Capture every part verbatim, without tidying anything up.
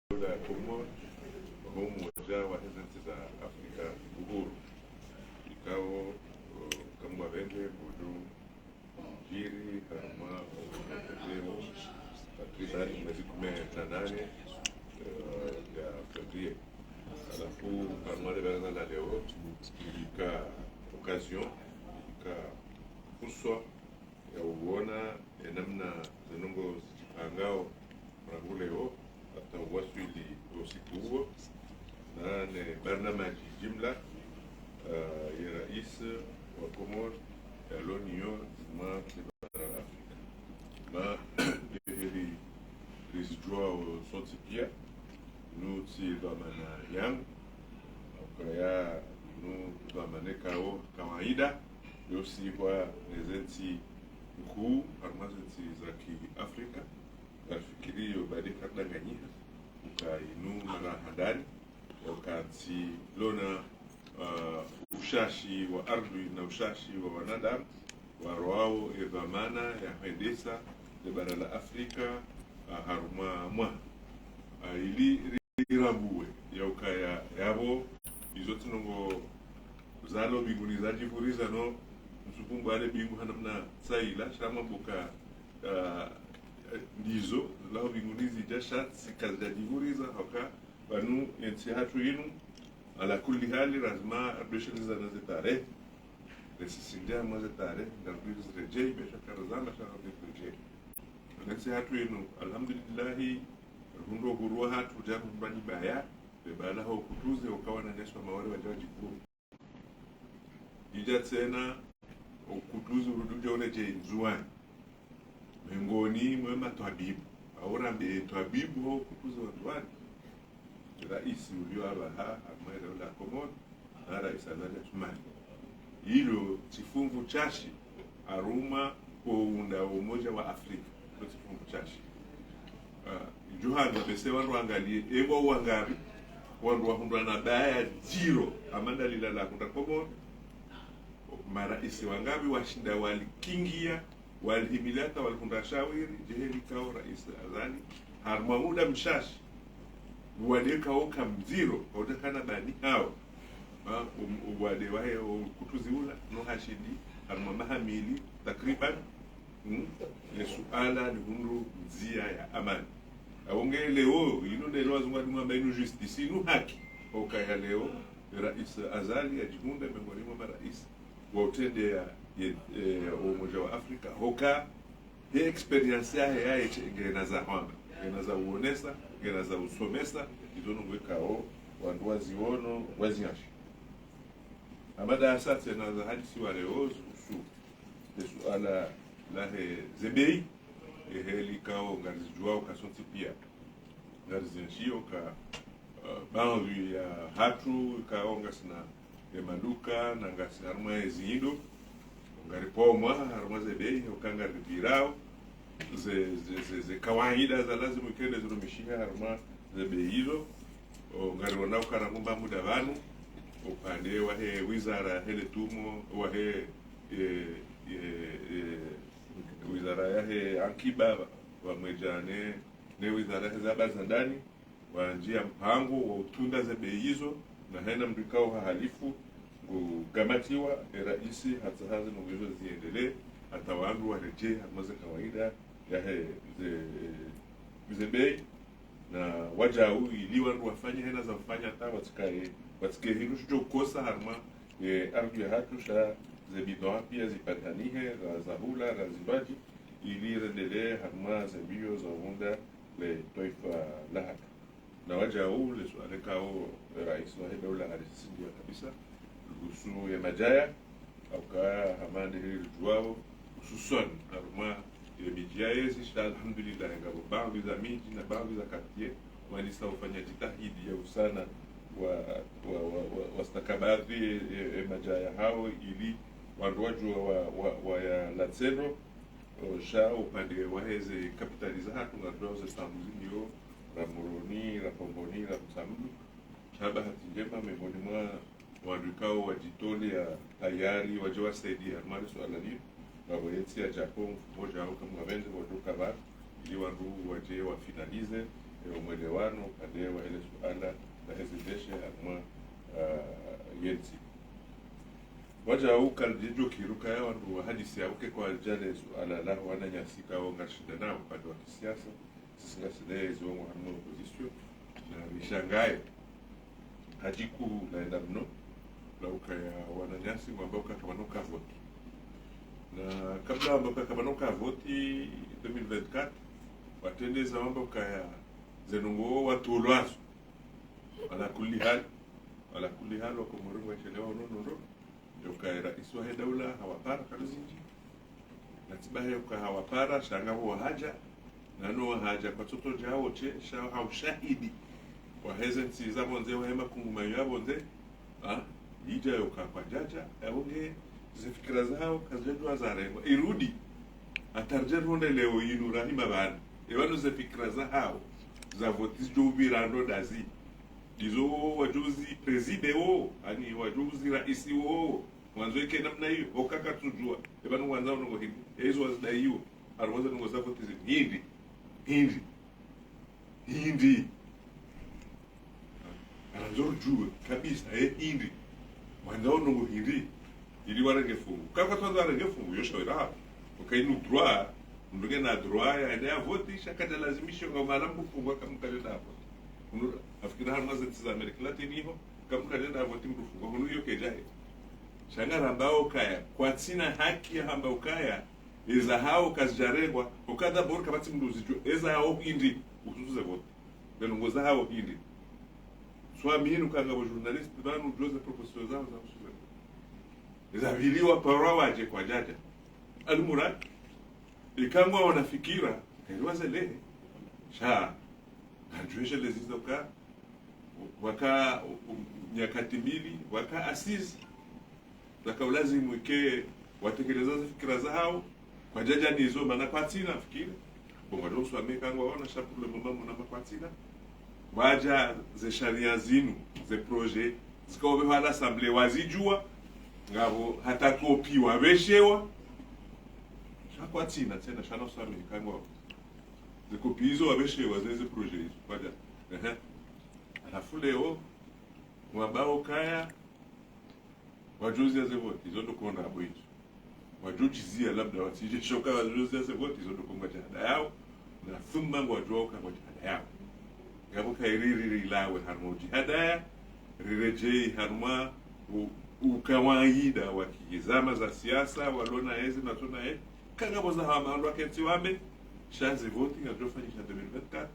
daula ya Komori, ho umoja wa heze ntsi za Afrika uhuru. Ikao, eh, kamwa vende budu jiri, harumwa, eh, leo, takriban mwezi kume na nane, eh, ya février. Halafu, harumwa le baraza la leo, ilika occasion, ilika fursa, ya uona, e namna ze ndrongoo zijipangao, rangu leo, hata uwaswili usiku uwo, na ne barnamaji jimla, eh, ye rais wa Komori, yalo nayo, mwa le bara la Afrika. Ma, heli, rizidjuao sontsi pia, inu tsi dhwamana yangu, ukaya inu dhwamana ikao kawaida, yosihwa ne ze ntsi nkuu, harumwa ze ntsi za kiafrika, ngarifikiriyo badi karidanganyiha, uka inu mara handani, wakati lona, ah, ushashi wa ardhi na ushashi wa wanadamu, waroao e dhwamana ya hwendesa le bara la Afrika, ah, harumwa mwa. Ah, ili rirambuwe, ya ukaya, yapvo, izo tsi ndrongoo zalo mbinguni zadjivuriza no, msukumbo ale mbingu ha namna saila, sha mwabuka, ah, ndizo, zalo mbinguni zidja sha tsi kazidjadjivuriza, hauka, pvanu, entsi hatru inu, ala kulli hali, lazima, ardwesheleza na ze tarehi, resisinde mwa ze tarehi, ngarudiri zirejei, besha karazama, sha ngarudiri zirejei. Entsi hatru inu, alhamdulillahi, rundo hurwa hatru, djanu mbani baya, bebala ho kutuze, ukawa na nyaswa mawari wadja wadjivuru. Idja tsena, ukutuzi urudi udja uredjei Ndzuwani. Mengoni mwe matwabibu. Aura mbe twabibu ho ukutuzi wa Ndzuwani. Raisi ulio apvaha, amwele ula Komori, na Raisi Azali Assoumani. Ilo tsi funvu shashi, harumwa ounda umoja wa Afrika. Ilo tsi funvu shashi. Ah, Johanna, bese wandru wangaliye, ewa wangapvi, wandru wahundrwa na baya djiro, amanda lila lahundra Komori, maraisi wangapvi washinda walikingia, walihimili hata walihundra shawiri, djeheli kao Raisi Azali, harumwa muda mshashi, uwade kao ka mdziro, kaudja kana bani hao, ah, um, uwade wahe, ukutuzi ula, no hashindi, harumwa maha mili, takriban, Hmm? Le suala lihundru ndzia ya amani. Apvo nge leo, inu nde leo wazungu wadunga amba inu justice, inu haki. Ukaya leo, Raisi Azali yadjihundra mengoni mwa maraisi wa utrende ya, ye, eh, umoja wa Afrika. Hoka, he expérience yahe yahe ngena za hwamba, ngena za uonesa, ngena za usomesa, izo ndrongoo ikao, wandru waziono, wazianshi. Amanda asa tsena za hadisi wa leo, usu, le suala lahe ze bei, eheli kao ngarizidjuao ka sontsi pia. Ngarizianshio ka, eh, baadhwi ya hatru kao ngasina ye maduka, na ngasi harumwa ye zindo. Ngaripomwa harumwa ze bei, uka ngaripvirao, ze, ze, ze, ze kawaida za lazimu ikende zirumishihe harumwa ze bei izo. O, ngariona ukana ngumba muda pvanu, upande wahe wizara hele tumo, wahe, e, e, e, wizara yahe ankiba, pvamwedja ne, ne wizara yahe zaba za ndani, wandjia mpango wa utunda ze bei izo, na haina mndru ikao hahalifu, ngugamatiwa, e raisi, hata hazi ndrongoo izo ziendelee, hata wandru waredjei, harumwa ze kawaida, yahe ze, ze bei, na wadjau ili wandru wafanye hena za ufanya hata watsikaye, watsike hindru shidjo kosa harumwa, e, ardhwi ya hatru sha ze bidhaa pia zipatanihe, ra zahula, ra zindrwadji, ili rendelee harumwa ze mbio za uhundra le twaifa la hatru. Na wadjau le suala kao, e, raisi wahe daula halisindia kabisa, uhusu ye madjaya, hauka hama nde heli ridjuao, hususwan, harumwa ye midji ya yezi, sha alhamdulillah, ngapvo baadhwi za midji na baadhwi za quartier, wanisa ufanya jitihadi ya usana wa, wa, wa, wa, wastakabadhi ye, ye, ye madjaya hao, ili wandru wadjua wa, wa, wa ya latsendo, o, sha upande wahe ze kapitali za hatru ngaridjuao ze stambu zilio, ra Moroni, ra Fomboni, ra Mtsamdu. Sha bahati ndjema mengoni mwa wandru ikao wadjitolea tayari wadje wasaidia harumwa le suala linu, ngapvo ye ntsi ya Japon, mfumo djao kamwe ngapvendze wadjo kavara, ili wandru wadje wafinalize, e, mwelewano, upande wa hele suala la ezideshe harumwa, ah, yentsi. Wadja uka lidjo kiruka ya wandru wahadisi ya uke kwadjale suala la wananyasi kawo ngashinda nao upande wa kisiasa, sisi ngasina ezo ngo harumwa opposition, na mishangayo. Hadjiku laenda mno, la ukaya wananyasi wamba uka kapvana uka voti. Na kabla wamba uka kapvana uka voti deux mille vingt-quatre, watrendeza wamba ukaya zendrongo watolwazo. Ala kulli hal, ala kulli hal, Wakomori ngwashelewa unono ndo. Yoka raisi wahe daula hawapara kalu zinji. Na tsibahe yoka hawapara, sha ngapvo wahadja. Nano wahadja kwatsotsodja wontsi, sha ha ushahidi waheze ntsi za pvondze, wahe makungumanyo ya pvondze. Ah, idja yoka kwadjadja, yaonge ze fikira zahawo kazidjadjuwa zarengwa. Irudi, hata ridje ronde leo inu rahima pvanu. Epvanu ze fikira zahawo, za voti zidjo upvira ndo dazi. Ndizo wo wadjo uzi prezide wo, ani wadjo uzi raisi wo, wandzo ike namna iyo, oka katsudjuwa. Epvanu wandzao ndrongo hindri, ezo wazidai iwo, harumwa ze ndrongo za voti zinu. Hindri, hindri, hindri. Arandzo ridjuwe kabisa, eh, hindri. Wandzao ndrongo hindri. Ili warenge fungu. Ka kwatsandza warenge fungu, yo shawira hapvo. Uka inu droit, mndru ngena droit ya ende ya voti, sha kadjalazimishiwa nga mahala mndru fungwa kamkadjenda voti. Unu, nafikiri harumwa ze ntsi za Amerika Latini iho, kamkadjenda voti mndru fungwa, unu iyo kedjahe. Sha ngarambao ukaya, kwatsina haki ya hamba ukaya, eza hawo kazidjarengwa, oka d'abord kapvatsi mndru uzidjuwa, eza hawo hindri, uhusu ze voti. Ze ndrongo zahawo hindri. Swami inu kanga bo journaliste, pvanu udjuwa ze proposition zahawo zahusu ze voti. Eza pvili waparwa wadje kwadjadja. Almurad, ikao ngwaona fikira, kayiri wazelehe. Sha, ngadjuwe shele zizo ka, waka, u-, u-, nyakati mbili, waka assises, zaka ulazimu ike watekeleza ze fikira zahawo, kwadjadja nizo, mana kwatsina fikira. Bon, wadjo uswami ka ngwaona, sha pour le moment muna ma kwatsina. Wadja ze sharia zinu, ze projet, zikao pvehwa à l'Assemblée wazidjuwa, ngapvo hata kopi wapveshewa. Sha kwatsina, tsena, sha na uswami ka ngwaona. Ze kopi izo wapveshewa, ze, ze projet izo, kwadja. Ehe. Halafu leo, wambao ukaya, wadjo uzia ze voti, izo ndo konda abo izo. Wadjo djiuzia labda watsidje shoka wadjo uzia ze voti, izo ndo konda djihada yawo, na thumma ngwadjo uka ngwadjihada yawo. Ngapvo kayiri ri, rilawe harumwa udjihadaya, riredjei harumwa u-, ukawaida wa kizama za siasa, walona ezi, na tsona e, kangapvo za hama, ndo wakentsi wambe, sha ze voti ngazidjo fanyisha deux mille vingt-quatre,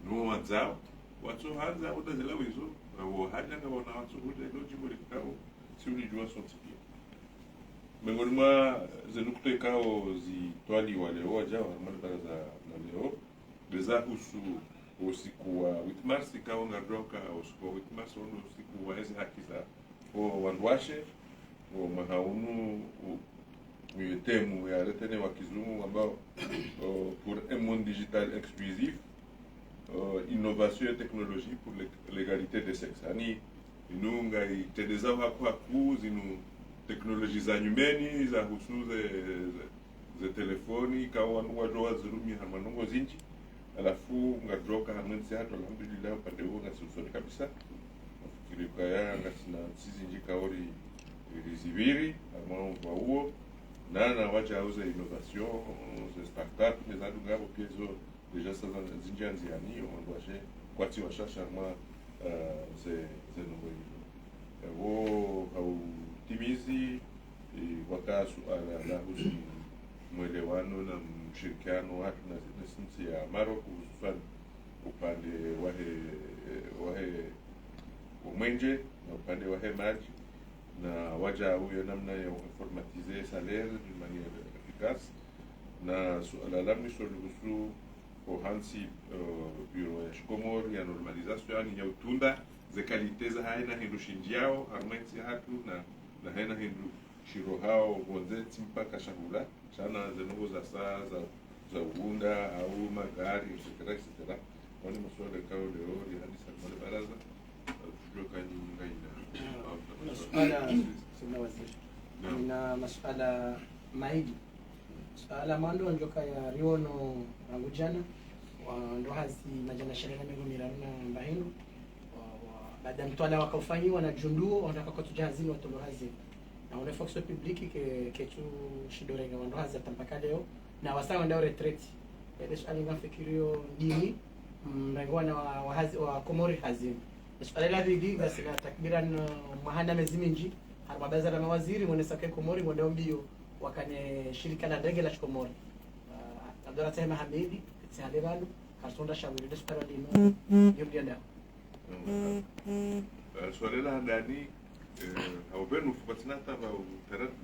no wandzao, watsohandza, wandazela wizo, ngapvo hadja ngapvo na watsohudja, ilo djimbo likao, si ulidjuwa sontsi pia. Mengoni mwa ze nukta ikao zitwaliwa leo, wadja wa mali baraza la leo, ndeza husu usiku wa huit mars, ikao ngaridjuwa uka usiku wa huit mars, wo ndo usiku wa ezi haki za wo wandruwashe, wo mwaha unu, u-, uye thème ya retenue wa kizungu, wambao, o, pour un monde digital inclusif, o, innovation et technologie pour l'é-, l'égalité des sexes. Ani, inu ngayitrendezao haku haku zinu teknoloji za nyumeni, zahusu ze, ze, ze telefoni, ikao wandru wadjo wazirumia harumwa ndrongo zinji. Halafu ngaridjuwa uka harumwa entsi yahatru, alhamdulillah, upande uwo ngasi usoni kabisa. Nafikiri ukaya ngasina ntsi zinji ikao ri, ri, rizipviri, harumwa omva uwo. Na, na wadja uze innovation, ze start-up, ne zandru ngapvo pia zo, déjà sa za, zinji andziani, o wandruwashe, kwatsi washasha harumwa, eh, ze, ze ndrongo izo. Ewo ha utimizi, eh, waka suala lahusu mwelewano na mshirikiano wahatru na, na ntsi ya Maroc, hususwani upande wahe, wahe wa mwenje na upande wahe madji, na wadja uyo namna ya informatiser salaire d'une manière efficace. Na suala la mwiso lihusu o hantsi, eh, bureau ya shikomori ya normalisation, yani ya utunda ze qualité za hayina hindru shindjiyao harumwa entsi yahatru na, na hayina hindru shirohao pvondze ntsi mpaka shahula, sha na ze ndrongo za sa, za, za uunda, au magari, et cetera, et cetera. Wani masuala ikao leo rihadisa harumwa le baraza, eh, tutsudjuwa uka nyi ngayina. Masuala, Mheshimiwa Waziri. Naam. Nina masuala mayili. Suala la mwando ndjo ukaya riono rangu djana, Wandru hazi madjana shenda na mengo miraru na mbahindu. Wa, wa, baada mtwalaa waka ufanyiwa na djunduo, wandru waka kwatsu dja hazini watolwa hazini. Na une fonction publique ke, ketsu shindo renga wandru hazi hata mpaka leo. Na wasa wenda retraite. Ede suala ngamfikiriyo ndini, mrengo wana wa, wa hazi, wa Komori hazini. Suala la pvili, basi na takriban, eh, mwaha na mezi mindji, harumwa baraza la mawaziri, mwenesa ke Komori, mwenda mbio, wakane shirika la ndege la Shikomori. Ah, Abdallah Tahe Mohamed, tsi hale pvanu, karisonda shawiri, nde suala linu, yo mdianda. Eh, suala la handani, eh, hau pvenu fukatsina taba utaradudi.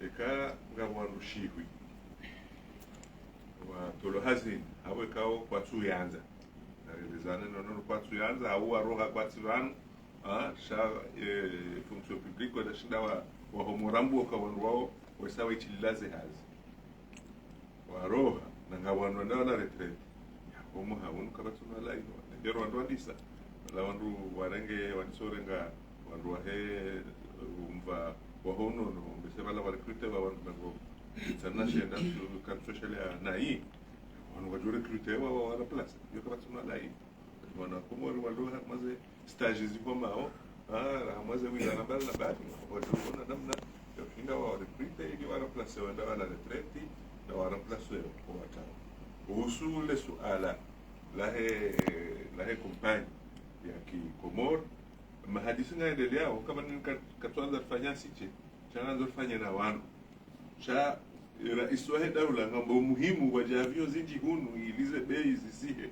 Eka ngapvo wandru shihwi watolwa hazini, hau eka wo kwatsu yandza. Narelezane nono kwatsu yandza, hau waroha kwatsi pvanu, ah, sha, eh, fonction publique, wada shinda wa, wahomora mbu oka wandru wao, wesa waishililaze hazi. Waroha, na ngapvo wandru wenda wala retraite. Omo ha unu kapvatsu malayi, nengero wandru wandisa. Wala wandru warenge, wandisa urenga, wandru wahe, umva, waho unono, mbese wala warecrute wa wandru nango, tsana shenda, su, kapvatsu shele ya nayi. Wandru wadjo recrute wa, wa, wa remplace. Yo kapvatsu malayi. Wana Komori walo harumwa ze stage zihomao, ah, harumwa ze wizara mbali na mbali, wadjo ona namna ya kushinda wa recrute ili wa remplace wenda wala retraite, na wa remplace wa watao. Uhusu le suala lahe, lahe kompanyi ya ki Komori, mahadisi ngaendeleao, kama nini ka, katsuandza rifanya sisi, sha ngandzo rifanye na wanu. Sha, eh, raisi wahe daula ngamba muhimu wadje avion zindji hunu ili ze bei zisihe.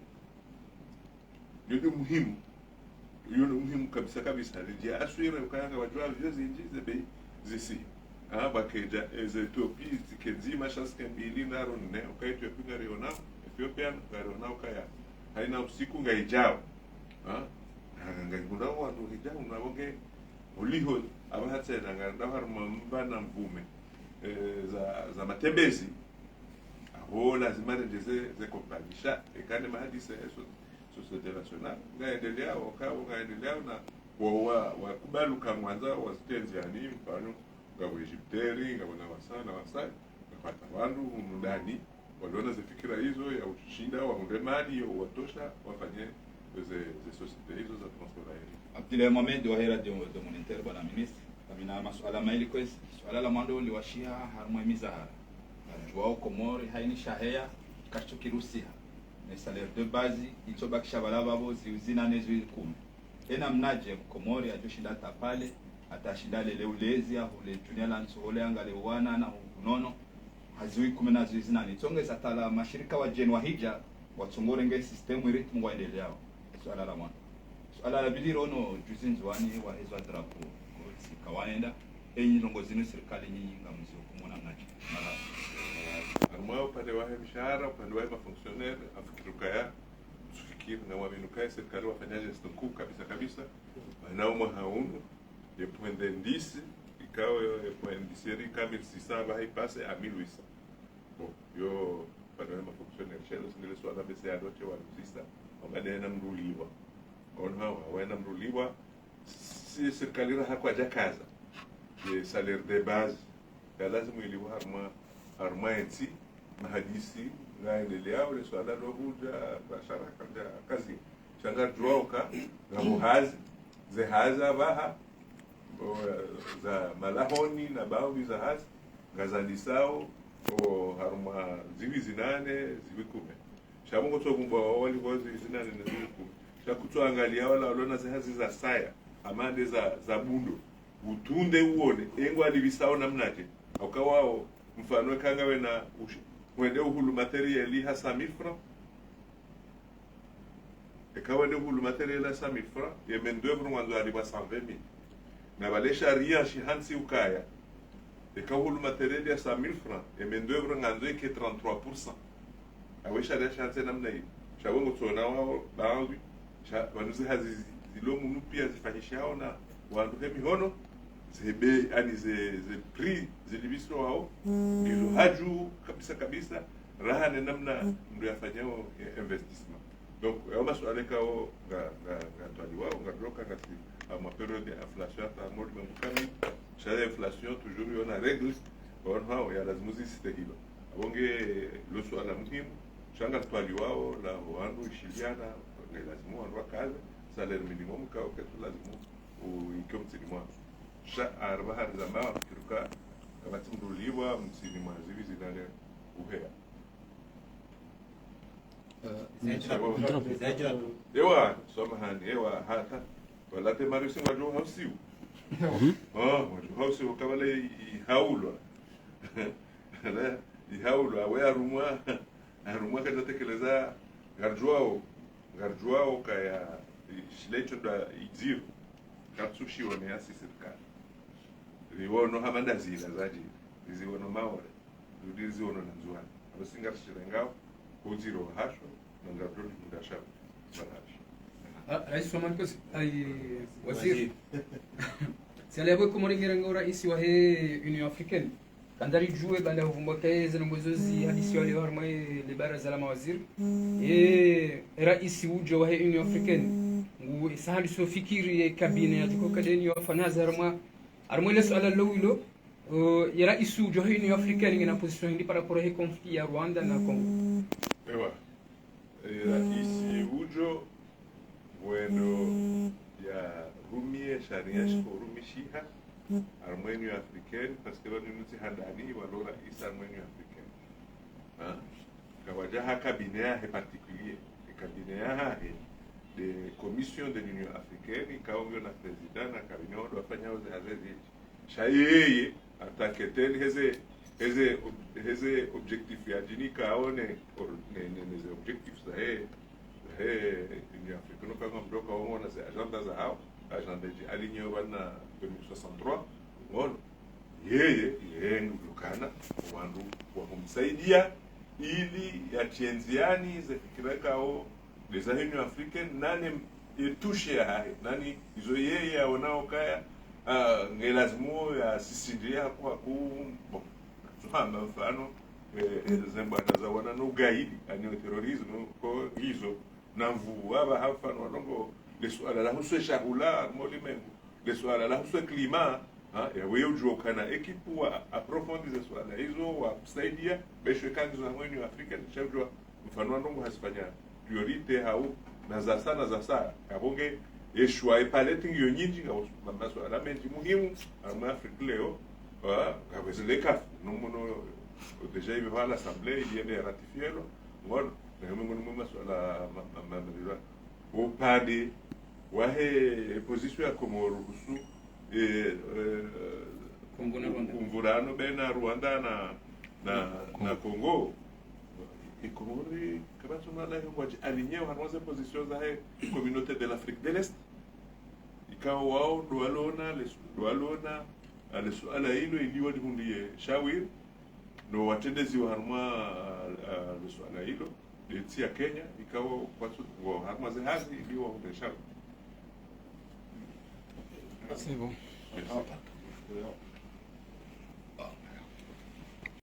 Yo nde muhimu. Yo nde muhimu kabisa kabisa. Lidje aswire ukaya ngwadjo avion zindji ze bei zisihe. Ah, bakedja, eh, ze Ethiopie, zike ndzima sha zike mbili, ndraru, nne, ukaya Ethiopie ngarionao, Ethiopian ngarionao ukaya. Haina usiku ngaidjao. Ah, nga, nga, ngunda wandru hidjao, na wonge, uliho, aba hatsena, nga, nda harumwa mba na mvume, eh, za, za matembezi, aho lazima rendjeze ze kompanyi. Sha, eka ne mahadisi, eh, so, Société Nationale, ngaendeleao, kawo ngaendeleao na, wa, wa, wakubali uka ngwandzo, wazitenzi yani, mfano, ngapvo Egyptair, ngapvo na wasa, na wasa, ngapvo hata wandru, mundani, waliona ze fikira izo, ya ushinda, wahundre mali, ya uwatosha, wafanye ze, ze société izo za transport aérien. Abdoulaye Mohamed, wahe Radio de Moniteur, bwana ministre. Ngamina masuala mayili kwezi. Suala la mwando liwashiha harumwa emizahara. Ngamdjuwao Komori, haini shaheya, kashitsu kirusiha. Ne salaire de base, itso bakisha pvala pvapvo, ziwi zinane, ziwi kume. Ena mnadje Mkomori adjoshinda tapale, atashinda lele ulezi, ahule djunia la ntsu, hule angale uwana na unono, ha ziwi kume na ziwi zinane. Tsongeza tala mashirika wadjeni wahidja, watsongorenge système rythme waendeleao. Suala la mwando. Suala la pvili rono, juzi Ndzuwani wahezwa drapeau, kotsi kawaenda, enyi ndrongoo zinu sirikali nyinyi ngamzihukumuna mnadje. Mara. Harumwa upande wahe mishahara, upande wahe mafonctionnaire, afikiri ukaya, Msufikiri na mwamini ukaya serikali wafanya geste nkuu kabisa kabisa. Wana omwaha unu, ye point d'indice, ikao ye point d'indice yeri ka mille six cents, ba haipase à mille huit cents. Bon, yo, pvanu ya mafonctionnaire, shelo sindile suala bese ya dote wa mzisa, wabade na mruliwa. Ono hawa, wana mruliwa, si serikali raha kwadjakaza ye salaire de base, ya lazimu iliwe harumwa, harumwa entsi, mahadisi ngaendeleao, le suala lo hudja, bashara kadja kazi. Sha ngamdjuwao uka, ngapvo hazi, ze hazi apvaha, o, za malahoni na baadhwi za hazi, ngazandisao, o, harumwa ziwi zinane, ziwi kume. Sha pvo ngotso kumba wao wali kwa ziwi zinane na ziwi kume. Sha kutso angalia wala walona ze hazi za saya, ama nde za, za bundo. Utunde uone, engwa alipvisao namnadje. Hauka wao, mfano eka ngawe na ush-, wende uhulu matériel ha cent mille francs. Eka wende uhulu matériel ha cent mille francs, ye main d'œuvre ngwandzo alipvwa cent vingt mille. Na pvale sharia shihantsi ukaya. Eka uhulu matériel ya cent mille francs, ye main d'œuvre ngandzo ike trente-trois pour cent. Awe sharia shantsi namna iyo. Sha pvo ngotsona wao, baadhwi, sha, pvanu ze hazi zi-, zilo munu pia zifanyishihao na wandru he mihono, ze bei, ani ze, ze prix, zilipviswao, ngizo hadju kabisa kabisa, raha ne namna mndru yafanyao, eh, investissement. Donc, yao masuala ikao nga, nga, ngatwaliwao, ngadroka ngasi, harumwa période ya inflation, hata harumwa ulimwengu kamili, sha ye inflation, toujours yona règle, wanu hao, ya lazimu zisitehilwa. Apvo nge lo suala muhimu, Sha ngaritwaliwao la wandru ishiliana, nge lazimu wandru wakaze, salaire minimum kao ketsu lazimu uike mtsini mwa. Sha arba hari zamba wafikiruka, kapvatsi mndru ulipvwa mtsini mwa zivi zinane uheya. Ewa, samahani, ewa, hata. Wala te marisi ngwadjo hausiwa. Oh, ngwadjo hausiwa kabla i-, ihaulwa. Ala, ihaulwa, we harumwa, harumwa kadja tekeleza, ngaridjuwao, ngaridjuwao kaya, i-, shile icho nda idziro. Katsushiwa ne asi sirikali. Riwono hama ndazila zadjiri. Riziwono Maore. Rudi riziwono na Ndzuwani. Abo si ngarishirengao, kudziro wahasho, na ngapvo rihundra shauri. Barabi. Ah, Rais Omar Kosi, ai, waziri. Waziri. Sala yabo Komori ngirenga o rais wahe Union Africaine. Kandza ridjuwe baanda huvumbuka ye ze ndrongoo zo zihadisiwa leo harumwa le baraza la mawaziri. E, e rais udjo wahe Union Africaine. Ngu, isa haliso fikiri ye cabinet yadjo uka ndeni yo afanya hazi harumwa, harumwa le suala lo wilo. Euh, ye rais udjo he Union Africaine ngena position hindri par rapport he conflit ya Rwanda na Congo? Ewa. Ye rais udjo ngwendo yarumie sharia shiko rumishiha harumwa Union Africaine, parce que pvanu nutsi handani walo rais harumwa Union Africaine. Ha? Kawadja ha cabinet yahe particulier. E cabinet yahahe nde Commission de l'Union Africaine, ikao ngiyo na président na cabinet wandru wafanyao ze hazi zindji. Sha yeye, ataketeni heze, heze ob-, heze objectif yadjinika aone, or-, ne, ne, ne ze objectif zahe, zahe Union Africaine, no kanga mdru ka wongona ze agenda zahao, agenda dji aligné pvanu deux mille soixante-trois, ngono. Yeye, yeye ngudjukana, wandru wahumsaidia, ili yatrie ndziani ze fikira kao, nde za Union Africaine, nane ye touche yahahe, nani izo yeye yaonao kaya, ah, nge lazimu yasisindria haku, haku, bon, tsuhamba mfano, eh, eh, ze mbwana za wana no ugaidi, ani o terrorisme, ko izo, na mvu, waba ha mfano, wanongo, le suala la husu e shahula, mo limengu, le suala la husu e climat, ha, ya wewe udjuwa ukana ekipu wa approfondir ze suala izo, wakusaidia, besho kangizo ha Union Africaine, sha udjuwa mfano wa ndrongoo hazifanya priorité hau, na zasa, na zasa, ya bonge, eshwa e palette ngiyo nyindji, nga us-, ma-, masuala mendji muhimu, harumwa Afrique leo, wa, nga wezi le CAF, no muno, déjà iwe ha l'Assemblée, ili yende ya ratifielo, ngono, na yo miongoni mwa masuala ma-, ma-, ma-, ma-, upande wahe position ya Komoro husu, eh, eh, Congo na Rwanda. Umvurano baina Rwanda na, na, na Congo. E Komori, kabatsu mala yo ngwadji aligné harumwa ze position zahe Communauté de l'Afrique de l'Est. Ikao wao ndo walona, le su-, ndo walona, ale suala ilo ili walihundrie shawiri, no watrendezi wa harumwa, ah, ah, le suala ilo, le ntsi ya Kenya, ikao kwatsu, wa harumwa ze hazi ili wahundrie shawiri. C'est bon. Merci.